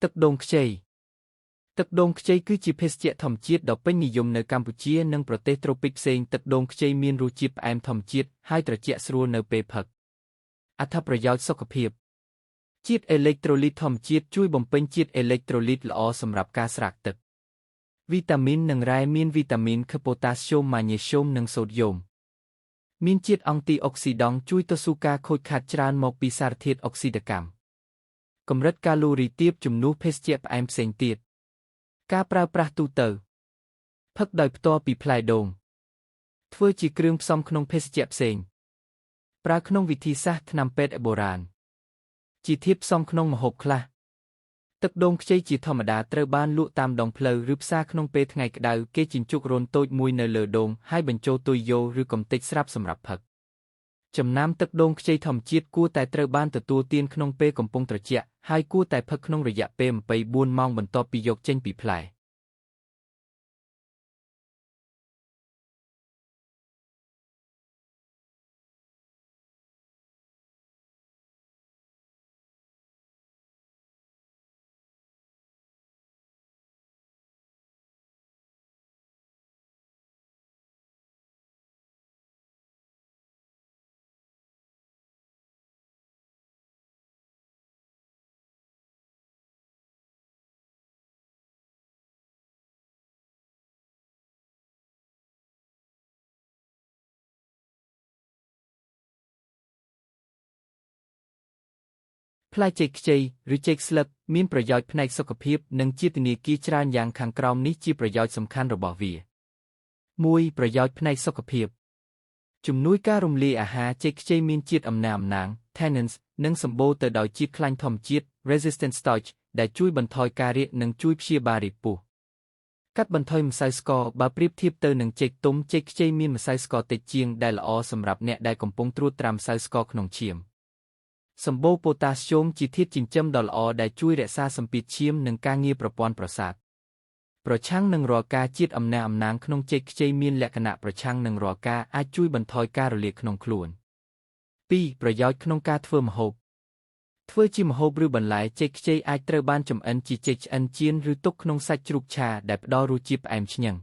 ទឹកដូងខ្ចីទឹកដូងខ្ចីគឺជាភេសជ្ជៈធម្មជាតិដ៏ពេញនិយមនៅកម្ពុជានិងប្រទេសត្រូពិកផ្សេងទឹកដូងខ្ចីមានរសជាតិផ្អែមធម្មជាតិហើយត្រជាក់ស្រួលនៅពេលផឹកអត្ថប្រយោជន៍សុខភាពជាតិអេឡិចត្រូលីតធម្មជាតិជួយបំពេញជាតិអេឡិចត្រូលីតល្អសម្រាប់ការស្រាកទឹកវីតាមីននិងរ៉ែមានវីតាមីនខ ប៉ូតាស្យូមម៉ាញ៉េស្យូមនិងសូដ្យូមមានជាតិអង់ទីអុកស៊ីដង់ជួយទស៊ូការខូចខាតច្រើនមកពីសារធាតុអុកស៊ីតកម្មកម្រិតកាឡូរីទាបជំនួសភេសជ្ជៈផ្អែមផ្សេងទៀតការប្រើប្រាស់ទូទៅផឹកដោយផ្ទាល់ពីផ្លែដូងធ្វើជាគ្រឿងផ្សំក្នុងភេសជ្ជៈផ្សេងប្រើក្នុងវិធីសាស្ត្រថ្នាំពេទ្យបុរាណជាធាតុផ្សំក្នុងម្ហូបខ្លះទឹកដូងខ្ចីជាធម្មតាត្រូវបានលក់តាមដងផ្លូវឬផ្សារក្នុងពេលថ្ងៃក្តៅគេជញ្ជុករន្ធតូចមួយនៅលើដូងហើយបញ្ចូលទុយយោឬកំទេចស្រាប់សម្រាប់ផឹកចំណាំទឹកដូងខ្ចីធម្មជាតិគួរតែត្រូវបានទទួលទានក្នុងពេលកំពុងត្រជាក់ហើយគួរតែផឹកក្នុងរយៈពេល24ម៉ោងបន្ទាប់ពីយកចេញពីផ្លែផ្លែចេកខ្ចីឬចេកស្លឹកមានប្រយោជន៍ផ្នែកសុខភាពនិងជាតិធនាគារច្រើនយ៉ាងខាងក្រោមនេះជាប្រយោជន៍សំខាន់របស់វា1ប្រយោជន៍ផ្នែកសុខភាពជំនួយការរំលាយអាហារចេកខ្ចីមានជាតិអំណាង tannins និងសម្បូរទៅដោយជាតិខ្លាញ់ធម្មជាតិ resistant starch ដែលជួយបន្ថយការរាគនិងជួយព្យាបាលរាគពោះកាត់បន្ថយម្សៅស្ករបើប្រៀបធៀបទៅនឹងចេកទុំចេកខ្ចីមានម្សៅស្ករតិចជាងដែលល្អសម្រាប់អ្នកដែលកំពុងត្រួតត្រាម្សៅស្ករក្នុងឈាមសម្បូរប៉ូតាស្យូមជាធាតុចិញ្ចឹមដ៏ល្អដែលជួយរក្សាសម្ពាធឈាមនិងការងារប្រព័ន្ធប្រសាទប្រឆាំងនឹងរាល់ការជាតិអំណាងក្នុងចេកខ្ចីមានលក្ខណៈប្រឆាំងនឹងរាល់ការអាចជួយបន្ថយការរលាកក្នុងខ្លួន2ប្រយោជន៍ក្នុងការធ្វើម្ហូបធ្វើជាម្ហូបឬបន្លែចេកខ្ចីអាចត្រូវបានចម្អិនជាចេកឆ្អិនចៀនឬទុកក្នុងសាច់ជ្រូកឆាដែលផ្ដល់រសជាតិផ្អែមឆ្ងាញ់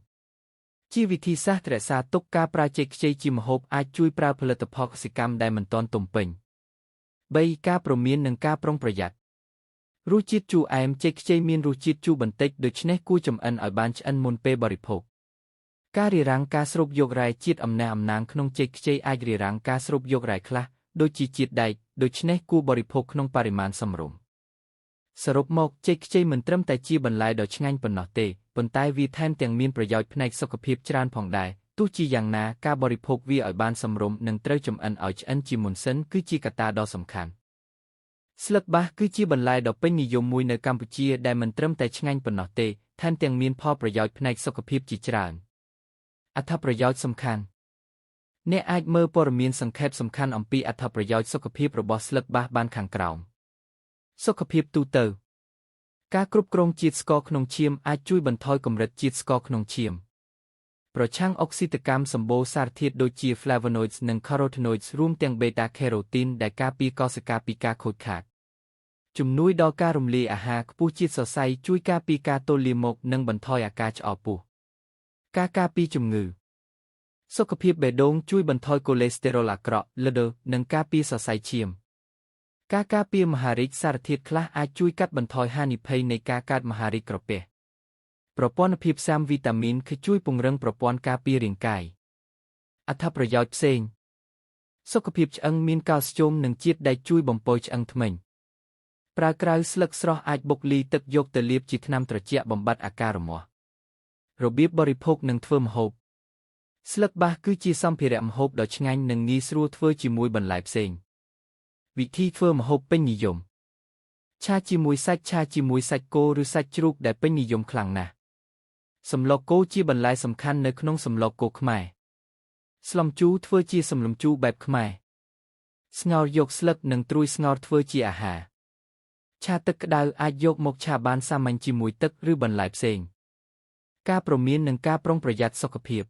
ជាវិធីសាស្ត្ររក្សាទុកការប្រើចេកខ្ចីជាម្ហូបអាចជួយប្រើផលិតផលកសិកម្មដែលមិនទាន់ទំពេញ3ការព្រមាននិងការប្រុងប្រយ័ត្នរសជាតិជូរអែមចេកខ្ចីមានរសជាតិជូរបន្តិចដូច្នេះគួរចម្អិនឲ្យបានឆ្អិនមុនពេលបរិភោគការរារាំងការស្រូបយករ៉ែជាតិអំណាងក្នុងចេកខ្ចីអាចរារាំងការស្រូបយករ៉ែខ្លះដូចជាជាតិដែកដូច្នេះគួរបរិភោគក្នុងបរិមាណសមរម្យសរុបមកចេកខ្ចីមិនត្រឹមតែជាបន្លែដ៏ឆ្ងាញ់ប៉ុណ្ណោះទេប៉ុន្តែវាថែមទាំងមានប្រយោជន៍ផ្នែកសុខភាពច្រើនផងដែរទោះជាយ៉ាងណាការបរិភោគវាឲ្យបានសមរម្យនិងត្រូវចម្អិនឲ្យឆ្អិនជាមុនសិនគឺជាកត្តាដ៏សំខាន់ស្លឹកបាសគឺជាបន្លែដ៏ពេញនិយមមួយនៅកម្ពុជាដែលមិនត្រឹមតែឆ្ងាញ់ប៉ុណ្ណោះទេថែមទាំងមានផលប្រយោជន៍ផ្នែកសុខភាពជាច្រើនអត្ថប្រយោជន៍សំខាន់អ្នកអាចមើលព័ត៌មានសង្ខេបសំខាន់អំពីអត្ថប្រយោជន៍សុខភាពរបស់ស្លឹកបាសបានខាងក្រោមសុខភាពទូទៅការគ្រប់គ្រងជាតិស្ករក្នុងឈាមអាចជួយបន្ថយកម្រិតជាតិស្ករក្នុងឈាមប្រឆាំងអុកស៊ីតកម្មសម្បូរសារធាតុដូចជា flavonoids និង carotenoids រួមទាំង beta carotene ដែលការពារកោសិកាពីការខូចខាតជំនួយដល់ការរំលាយអាហារខ្ពស់ជាតិសរសៃជួយការពារការទល់លាមកនិងបន្ថយអាការឆ្អល់ពោះការការពារជំងឺសុខភាពបេះដូងជួយបន្ថយកូឡេស្តេរ៉ុលអាក្រក់ LDL និងការពារសរសៃឈាមការការពារមហារីកសារធាតុខ្លះអាចជួយកាត់បន្ថយហានិភ័យនៃការកើតមហារីកក្រពះប្រព័ន្ធភាពសាមវីតាមីនគឺជួយពង្រឹងប្រព័ន្ធការពាររាងកាយអត្ថប្រយោជន៍ផ្សេងសុខភាពឆ្អឹងមានកាល់ស្យូមនិងជាតិដែលជួយបំពុលឆ្អឹងធ្មេញប្រើក្រៅស្លឹកស្រស់អាចបុកលីទឹកយកទៅលាបជាថ្នាំត្រជាក់បំបត្តិអាការរមាស់របៀបបរិភោគនិងធ្វើម្ហូបស្លឹកបាសគឺជាសម្ភារៈម្ហូបដ៏ឆ្ងាញ់និងងាយស្រួលធ្វើជាមួយបន្លែផ្សេងវិធីធ្វើម្ហូបពេញនិយមឆាជាមួយសាច់ឆាជាមួយសាច់គោឬសាច់ជ្រូកដែលពេញនិយមខ្លាំងណាស់សម្លកគោជាបន្លែសំខាន់នៅក្នុងសម្លកគោខ្មែរស្លឹមជូរធ្វើជាសម្លឹមជូរបែបខ្មែរស្ងោរយកស្លឹកនិងត្រួយស្ងោរធ្វើជាអាហារឆាទឹកក្តៅអាចយកមកឆាបានសាមញ្ញជាមួយទឹកឬបន្លែផ្សេងការព្រមាននិងការប្រុងប្រយ័ត្នសុខភាព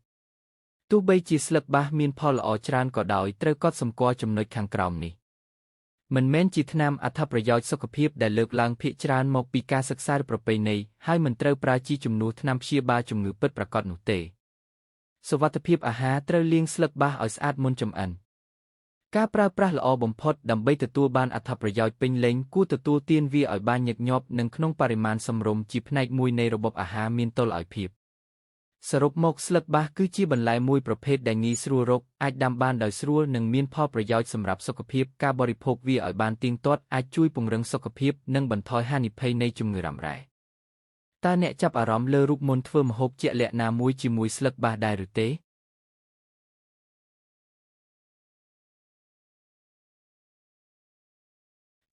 ទោះបីជាស្លឹកបាសមានផលល្អច្រើនក៏ដោយត្រូវកត់សម្គាល់ចំណុចខាងក្រោមនេះ មិនមែនជាថ្នាំអត្ថប្រយោជន៍សុខភាពដែលលើកឡើងភាគច្រើនមកពីការសិក្សាប្រពៃណីហើយមិនត្រូវប្រើជាជំនួសថ្នាំព្យាបាលជំងឺពិតប្រាកដនោះទេសុវត្ថិភាពអាហារត្រូវលាងស្លឹកបាសឲ្យស្អាតមុនចម្អិនការប្រើប្រាស់ល្អបំផុតដើម្បីទទួលបានអត្ថប្រយោជន៍ពេញលេញគួរទទួលទានវាឲ្យបានញឹកញាប់និងក្នុងបរិមាណសមរម្យជាផ្នែកមួយនៃរបបអាហារមានតុល្យភាពសរុបមកស្លឹកបាសគឺជាបន្លែមួយប្រភេទដែលងាយស្រួលរកអាចដាំបានដោយស្រួលនិងមានផលប្រយោជន៍សម្រាប់សុខភាពការបរិភោគវាឲ្យបានទៀងទាត់អាចជួយពង្រឹងសុខភាពនិងបន្ថយហានិភ័យនៃជំងឺរ៉ាំរ៉ៃតើអ្នកចាប់អារម្មណ៍លើរូបមន្តធ្វើម្ហូបជាក់លាក់ណាមួយជាមួយស្លឹកបាសដែរឬទេ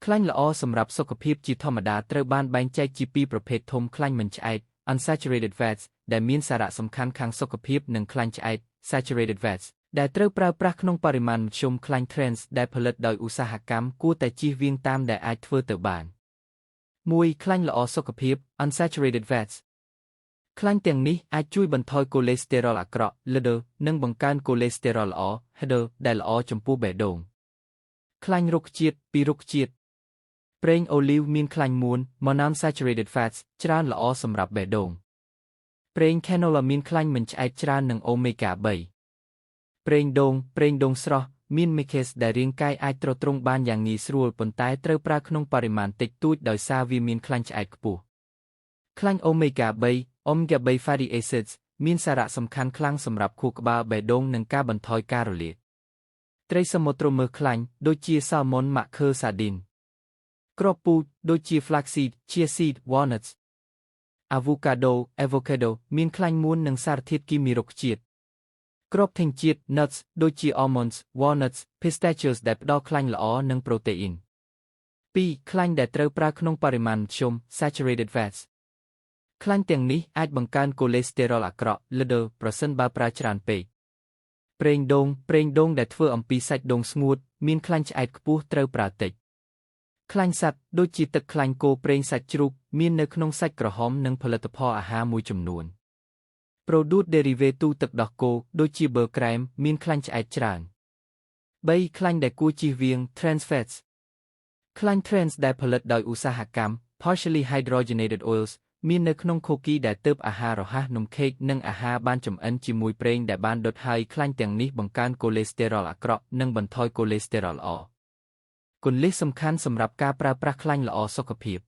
ខ្លាញ់ល្អសម្រាប់សុខភាពជាធម្មតាត្រូវបានបែងចែកជាពីរប្រភេទធំខ្លាញ់មិនឆ្អែត unsaturated fats ដែលមានសារៈសំខាន់ខាងសុខភាពនិងខ្លាញ់ឆ្អែត saturated fats ដែលត្រូវប្រើប្រាស់ក្នុងបរិមាណមធ្យមខ្លាញ់ trans ដែលផលិតដោយឧស្សាហកម្មគួរតែជៀសវាងតាមដែលអាចធ្វើទៅបាន 1. ខ្លាញ់ល្អសុខភាព unsaturated fats ខ្លាញ់ទាំងនេះអាចជួយបន្ថយកូលេស្តេរ៉ុលអាក្រក់ LDL និងបង្កើនកូលេស្តេរ៉ុលល្អ HDL ដែលល្អចំពោះបេះដូងខ្លាញ់រុក្ខជាតិពីរុក្ខជាតិប្រេងអូលីវមានខ្លាញ់មួន monounsaturated fats ច្រើនល្អសម្រាប់បេះដូងប្រេង canola មានខ្លាញ់មិនឆ្អែតច្រើននិង omega 3ប្រេងដូងស្រស់មាន MCAs ដែលរាងកាយអាចទ្រទ្រង់បានយ៉ាងងាយស្រួលប៉ុន្តែត្រូវប្រើក្នុងបរិមាណតិចតួចដោយសារវាមានខ្លាញ់ឆ្អែតខ្ពស់ខ្លាញ់ omega 3 omega 3 fatty acids មានសារៈសំខាន់ខ្លាំងសម្រាប់ខួរក្បាលបេះដូងនិងការបន្ថយការរលាកត្រីសមុទ្រមើលខ្លាញ់ដូចជាសាល់ម៉ុនម៉ាក់ខើសាឌីនគ្រាប់ពូជដូចជា flaxseed, chia seed, walnuts avocado avocado មានខ្លាញ់មួននិងសារធាតុគីមីរុក្ខជាតិគ្រាប់ធញ្ញជាតិ nuts ដូចជា almonds, walnuts, pistachios ដែលផ្ដល់ខ្លាញ់ល្អនិងប្រូតេអ៊ីន 2. ខ្លាញ់ដែលត្រូវប្រើក្នុងបរិមាណមធ្យម saturated fats ខ្លាញ់ទាំងនេះអាចបង្កើនកូលេស្តេរ៉ុលអាក្រក់ LDL ប្រសិនបើប្រើច្រើនពេកប្រេងដូងដែលធ្វើអំពីសាច់ដូងស្ងួតមានខ្លាញ់ឆ្អែតខ្ពស់ត្រូវប្រើតិចខ្លាញ់សត្វដូចជាទឹកខ្លាញ់គោប្រេងសាច់ជ្រូកមាននៅក្នុងសាច់ក្រហមនិងផលិតផលអាហារមួយចំនួន Product derivative ទឹកដោះគោដូចជាប៊ឺក្រែមមានខ្លាញ់ឆ្អែតច្រើន 3. ខ្លាញ់ដែលគួរជៀសវាង trans fats ខ្លាញ់ trans ដែលផលិតដោយឧស្សាហកម្ម partially hydrogenated oils មាននៅក្នុងខូគីដែលទើបអាហាររហ័សនំខេកនិងអាហារបានចម្អិនជាមួយប្រេងដែលបានដុតហើយខ្លាញ់ទាំងនេះបង្កើនកូលេស្តេរ៉ុលអាក្រក់និងបន្ថយកូលេស្តេរ៉ុលល្អគន្លឹះសំខាន់សម្រាប់ការប្រើប្រាស់ខ្លាញ់ល្អសុខភាព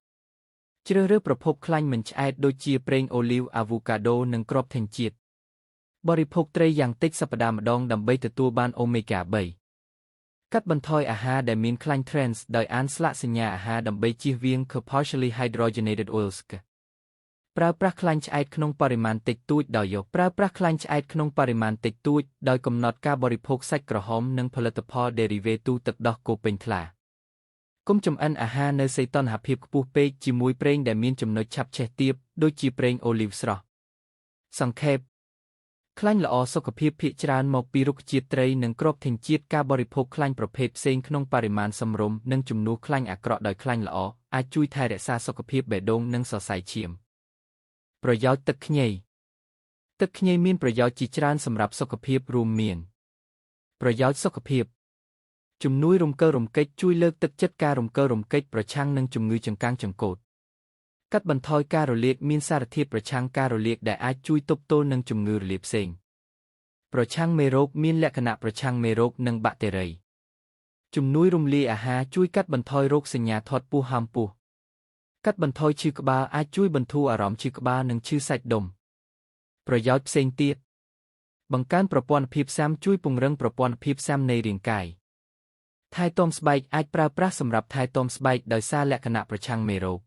ជ្រើសរើសប្រភពខ្លាញ់មិនឆ្អែតដូចជាប្រេងអូលីវអាវ៉ូកាដូនិងគ្រាប់ធញ្ញជាតិបរិភោគត្រីយ៉ាងតិចសប្តាហ៍ម្ដងដើម្បីទទួលបានអូមេហ្គា 3កាត់បន្ថយអាហារដែលមានខ្លាញ់ trans ដោយអានស្លាកសញ្ញាអាហារដើម្បីជៀសវាង partially hydrogenated oils ប្រើប្រាស់ខ្លាញ់ឆ្អែតក្នុងបរិមាណតិចតួចដោយយកប្រើប្រាស់ខ្លាញ់ឆ្អែតក្នុងបរិមាណតិចតួចដោយកំណត់ការបរិភោគសាច់ក្រហមនិងផលិតផល derivative ទឹកដោះគោពេញថ្លាកុំចម្អិនអាហារនៅសីតុណ្ហភាពខ្ពស់ពេកជាមួយប្រេងដែលមានចំណុចឆាប់ឆេះទាបដូចជាប្រេងអូលីវស្រស់សង្ខេបខ្លាញ់ល្អសុខភាពភាគច្រើនមកពីរុក្ខជាតិត្រីនិងគ្រាប់ធញ្ញជាតិការបរិភោគខ្លាញ់ប្រភេទផ្សេងក្នុងបរិមាណសមរម្យនិងជំនួសខ្លាញ់អាក្រក់ដោយខ្លាញ់ល្អអាចជួយថែរក្សាសុខភាពបេះដូងនិងសរសៃឈាមប្រយោជន៍ទឹកខ្ញីទឹកខ្ញីមានប្រយោជន៍ជាច្រើនសម្រាប់សុខភាពរួមមានប្រយោជន៍សុខភាពជំនួយរំកិលរំកិចជួយលើកទឹកចិត្តការរំកិលរំកិចប្រឆាំងនឹងជំងឺចង្កាំងចង្កូតកាត់បន្ថយការរលាកមានសារធាតុប្រឆាំងការរលាកដែលអាចជួយទប់ទល់នឹងជំងឺរលាកផ្សេងប្រឆាំងមេរោគមានលក្ខណៈប្រឆាំងមេរោគនិងបាក់តេរីជំនួយរំលាយអាហារជួយកាត់បន្ថយរោគសញ្ញាធាត់ពោះហើមពោះកាត់បន្ថយឈឺក្បាលអាចជួយបន្ធូរអារម្មណ៍ឈឺក្បាលនិងឈឺសាច់ដុំប្រយោជន៍ផ្សេងទៀតបង្កើនប្រព័ន្ធភាពស៊ាំជួយពង្រឹងប្រព័ន្ធភាពស៊ាំនៃរាងកាយថែទាំស្បែកអាចប្រើប្រាស់សម្រាប់ថែទាំស្បែកដោយសារលក្ខណៈប្រឆាំងមេរោគ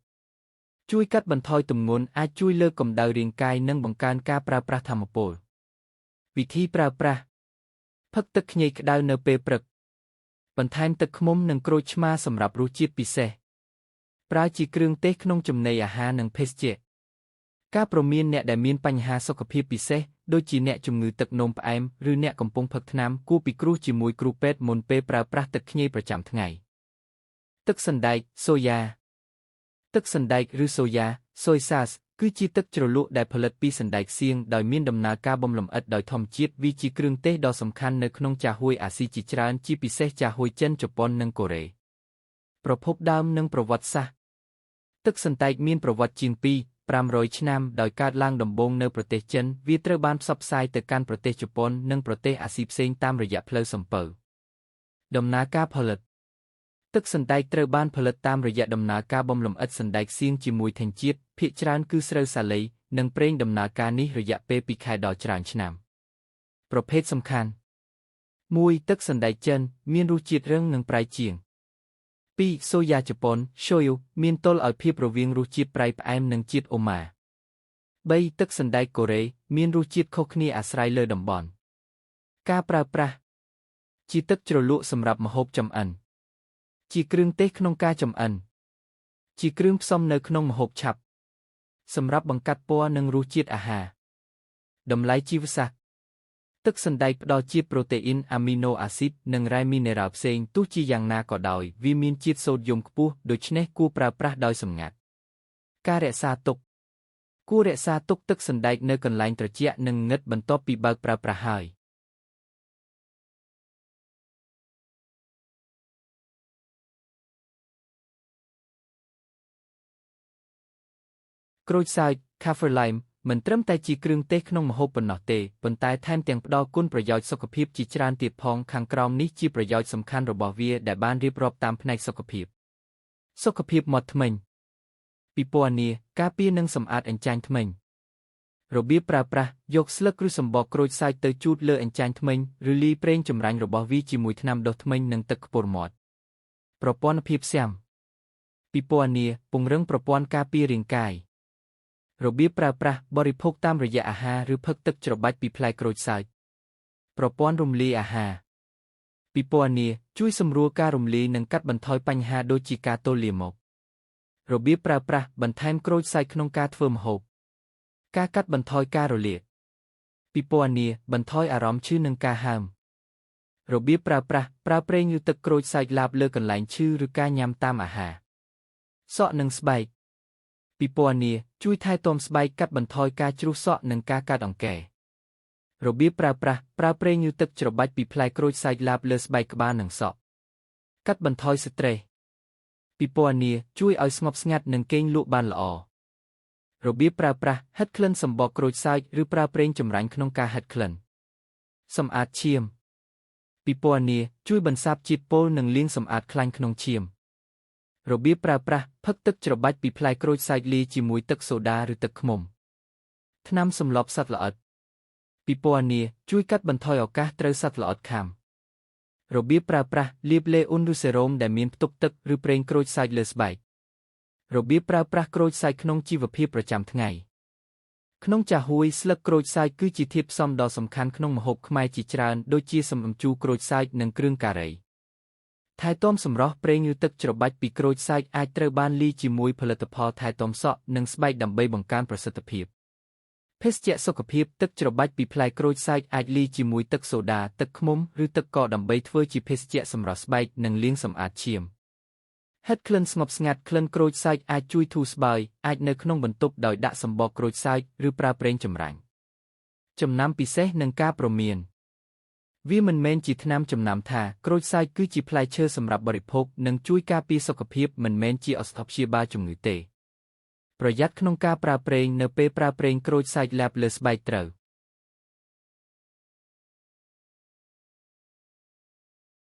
ជួយកាត់បន្ថយទម្ងន់អាចជួយលើកកម្ដៅរាងកាយនិងបង្កើនការប្រើប្រាស់ថាមពលវិធីប្រើប្រាស់ផឹកទឹកខ្ញីក្តៅនៅពេលព្រឹកបន្ថែមទឹកឃ្មុំនិងក្រូចឆ្មាសម្រាប់រសជាតិពិសេសប្រើជាគ្រឿងទេសក្នុងចំណីអាហារនិងភេសជ្ជៈការព្រមានអ្នកដែលមានបញ្ហាសុខភាពពិសេសដូចជាអ្នកជំងឺទឹកនោមផ្អែមឬអ្នកកំពុងផឹកថ្នាំគួរពិគ្រោះជាមួយគ្រូពេទ្យមុនពេលប្រើប្រាស់ទឹកខ្ញីប្រចាំថ្ងៃទឹកសណ្តែកសូយ៉ាទឹកសណ្តែកឬសូយ៉ា soy sauce គឺជាទឹកជ្រលក់ដែលផលិតពីសណ្តែកសៀងដោយមានដំណើរការបុំលម្អិតដោយធម្មជាតិវាជាគ្រឿងទេសដ៏សំខាន់នៅក្នុងចាហួយអាស៊ីជាច្រើនជាពិសេសចាហួយចិនជប៉ុននិងកូរ៉េ ប្រភពដើមនិងប្រវត្តិសាស្ត្រទឹកសណ្តែកមានប្រវត្តិជាង 2,500 ឆ្នាំដោយកើតឡើងដំបូងនៅប្រទេសចិនវាត្រូវបានផ្សព្វផ្សាយទៅកាន់ប្រទេសជប៉ុននិងប្រទេសអាស៊ីផ្សេងតាមរយៈផ្លូវសំពៅដំណើរការផលិតទឹកសណ្តែកត្រូវបានផលិតតាមរយៈដំណើរការបំលម្អិតសណ្តែកសៀងជាមួយធញ្ញជាតិភាគច្រើនគឺស្រូវសាលីនិងប្រេងដំណើរការនេះរយៈពេល2ខែដល់ច្រើនឆ្នាំប្រភេទសំខាន់1ទឹកសណ្តែកចិនមានរសជាតិរឹងនិងប្រៃជាង2សូយ៉ាជប៉ុន shoyu មានទល់ឲ្យភាពរវាងរសជាតិប្រៃផ្អែមនិងជាតិអូម៉ា3ទឹកសណ្តែកកូរ៉េមានរសជាតិខុសគ្នាអាស្រ័យលើតំបន់ការប្រើប្រាស់ជាទឹកជ្រលក់សម្រាប់ម្ហូបចម្អិនជាគ្រឿងទេសក្នុងការចម្អិនជាគ្រឿងផ្សំនៅក្នុងម្ហូបឆាប់សម្រាប់បង្កាត់ពណ៌និងរសជាតិអាហារតម្លៃជីវសាស្ត្រទឹកសណ្តែកផ្ដល់ជាតិប្រូតេអ៊ីនអាមីណូអាស៊ីតនិងរ៉ែមីនេរ៉ាល់ផ្សេងទោះជាយ៉ាងណាក៏ដោយវាមានជាតិសូដ្យូមខ្ពស់ដូច្នេះគួរប្រើប្រាស់ដោយសម្ងាត់ការរក្សាទុកគួររក្សាទុកទឹកសណ្តែកនៅកន្លែងត្រជាក់និងងឹតបន្ទាប់ពីបើកប្រើប្រាស់ហើយក្រូចសើច Kaffir lime មិនត្រឹមតែជាគ្រឿងទេសក្នុងម្ហូបប៉ុណ្ណោះទេប៉ុន្តែថែមទាំងផ្ដល់គុណប្រយោជន៍សុខភាពជាច្រើនទៀតផងខាងក្រោមនេះជាប្រយោជន៍សំខាន់របស់វាដែលបានរៀបរាប់តាមផ្នែកសុខភាពសុខភាពមាត់ធ្មេញពិពណ៌នាការពារនិងសម្អាតអញ្ចាញធ្មេញរបៀបប្រើប្រាស់យកស្លឹកឬសម្បកក្រូចសើចទៅជូតលើអញ្ចាញធ្មេញឬលាយប្រេងចម្រាញ់របស់វាជាមួយថ្នាំដុសធ្មេញនិងទឹកខ្ពុរមាត់ប្រព័ន្ធភាពស៊ាំពិពណ៌នាពង្រឹងប្រព័ន្ធការពាររាងកាយរបៀបប្រើប្រាស់បរិភោគតាមរយៈអាហារឬផឹកទឹកច្របាច់ពីផ្លែក្រូចសើចប្រព័ន្ធរំលាយអាហារពិពណ៌នាជួយសម្រួលការរំលាយនិងកាត់បន្ថយបញ្ហាដូចជាការទល់លាមករបៀបប្រើប្រាស់បន្ថែមក្រូចសើចក្នុងការធ្វើម្ហូបការកាត់បន្ថយការរលាកពិពណ៌នាបន្ថយអារម្មណ៍ឈឺនិងការហើមរបៀបប្រើប្រាស់ប្រើប្រេងឬទឹកក្រូចសើចឡាបលើកន្លែងឈឺឬការញ៉ាំតាមអាហារសក់និងស្បែកពិពណ៌នាជួយថែទាំស្បែកកាត់បន្ថយការជ្រុះសក់និងការកាត់អង្គែរបៀបប្រើប្រាស់ប្រើប្រេងឬទឹកច្របាច់ពីផ្លែក្រូចសើចឡាបលើស្បែកក្បាលនិងសក់កាត់បន្ថយស្ត្រេសពិពណ៌នាជួយឲ្យស្ងប់ស្ងាត់និងគេងលក់បានល្អរបៀបប្រើប្រាស់ហិតក្លិនសម្បកក្រូចសើចឬប្រើប្រេងចម្រាញ់ក្នុងការហិតក្លិនសម្អាតឈាមពិពណ៌នាជួយបន្សាបជាតិពុលនិងលាងសម្អាតខ្លាញ់ក្នុងឈាមរបៀបប្រើប្រាស់ផឹកទឹកច្របាច់ពីផ្លែក្រូចសើចលាយជាមួយទឹកសូដាឬទឹកឃ្មុំថ្នាំសម្លប់សត្វល្អិតពិពណ៌នាជួយកាត់បន្ថយឱកាសត្រូវសត្វល្អិតខាំរបៀបប្រើប្រាស់លាបលេអ៊ុនឬសេរ៉ូមដែលមានផ្ទុកទឹកឬប្រេងក្រូចសើចលើស្បែករបៀបប្រើប្រាស់ក្រូចសើចក្នុងជីវភាពប្រចាំថ្ងៃក្នុងចាហួយស្លឹកក្រូចសើចគឺជាធាតុផ្សំដ៏សំខាន់ក្នុងម្ហូបខ្មែរជាច្រើនដូចជាសម្លជូរក្រូចសើចនិងគ្រឿងការីថែទាំសម្រស់ប្រេងឬទឹកច្របាច់ពីក្រូចសើចអាចត្រូវបានលាយជាមួយផលិតផលថែទាំសក់និងស្បែកដើម្បីបង្កើនប្រសិទ្ធភាពភេសជ្ជៈសុខភាពទឹកច្របាច់ពីផ្លែក្រូចសើចអាចលាយជាមួយទឹកសូដាទឹកឃ្មុំឬទឹកកកដើម្បីធ្វើជាភេសជ្ជៈសម្រស់ស្បែកនិងលាងសម្អាតឈាមហិតក្លិនស្ងប់ស្ងាត់ក្លិនក្រូចសើចអាចជួយធូរស្បើយអាចនៅក្នុងបន្ទប់ដោយដាក់សម្បកក្រូចសើចឬប្រើប្រេងចម្រាញ់ចំណាំពិសេសនិងការព្រមានវាមិនមែនជាថ្នាំចំណាំថាក្រូចសើចគឺជាផ្លែឈើសម្រាប់បរិភោគនិងជួយការពារសុខភាពមិនមែនជាឱសថព្យាបាលជំងឺទេប្រយ័ត្នក្នុងការប្រើប្រេងនៅពេលប្រើប្រេងក្រូចសើចលាបលើស្បែកត្រូវ